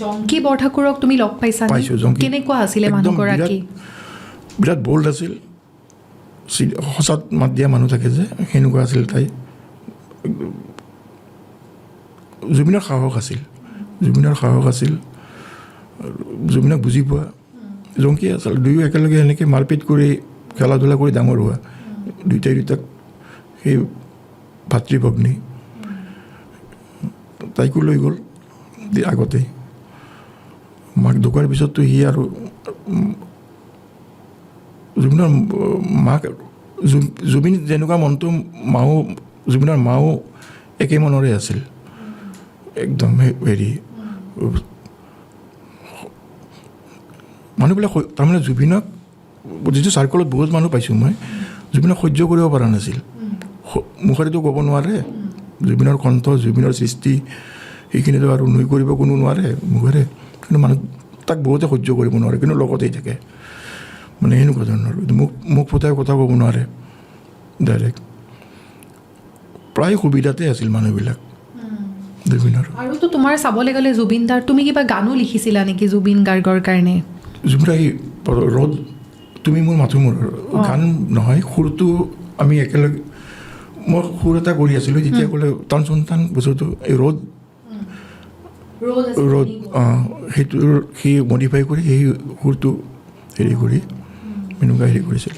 জংকী বৰঠাকুৰক তুমি লগ পাইছা? পাইছোঁ, জংকী। কেনেকুৱা আছিলে একদম। মানুহগৰাকী? বিৰাট বল্ড আছিল। সঁচাত মাত দিয়া মানুহ থাকে যে, সেনেকুৱা আছিল তাই। জুবিনৰ সাহস আছিল, জুবিনৰ সাহস আছিল আৰু জুবিনক বুজি পোৱা জংকী আছিল। দুয়ো একেলগে সেনেকৈ মাৰপিট কৰি, খেলা ধূলা কৰি ডাঙৰ হোৱা, দুইটাই দুইটাক সেই ভাতৃ ভগ্নী। তাইকো লৈ গ'ল আগতেই। মাক ঢুকোৱাৰ পিছততো সি আৰু জুবিনৰ মাক, জুবিন যেনেকুৱা মনটো, মাও, জুবিনৰ মাও একে মনৰে আছিল একদম। হেৰি মানুহবিলাক তাৰমানে জুবিনক যিটো চাৰ্কলত বহুত মানুহ পাইছোঁ মই, জুবিনক সহ্য কৰিব পৰা নাছিল। মুখেৰেতো ক'ব নোৱাৰে। জুবিনৰ কণ্ঠ, জুবিনৰ সৃষ্টি, সেইখিনিতো আৰু নুই কৰিব কোনো নোৱাৰে মুখেৰে। কিন্তু মানুহ তাক বহুতে সহ্য কৰিব নোৱাৰে, কিন্তু লগতেই থাকে। মানে সেনেকুৱা ধৰণৰ মুখ মুখ ফুটাই কথা ক'ব নোৱাৰে ডাইৰেক্ট। প্ৰায় সুবিধাতে আছিল মানুহবিলাক জুবিনৰ। আৰুতো তোমাৰ চাবলৈ গ'লে জুবিন দাৰ তুমি কিবা গানো লিখিছিলা নেকি জুবিন গাৰ্গৰ কাৰণে? জুবিনৰ এই ৰ'দ, তুমি মোৰ মাথো মোৰ গান নহয়, সুৰটো আমি একেলগে, মই সুৰ এটা কৰি আছিলোঁ, তেতিয়া ক'লে টানচোন টান বস্তুটো, এই ৰ'দ ৰ'দ, অঁ, সেইটো সি মডিফাই কৰি সেই সুৰটো হেৰি কৰি এনেকুৱা হেৰি কৰিছিল।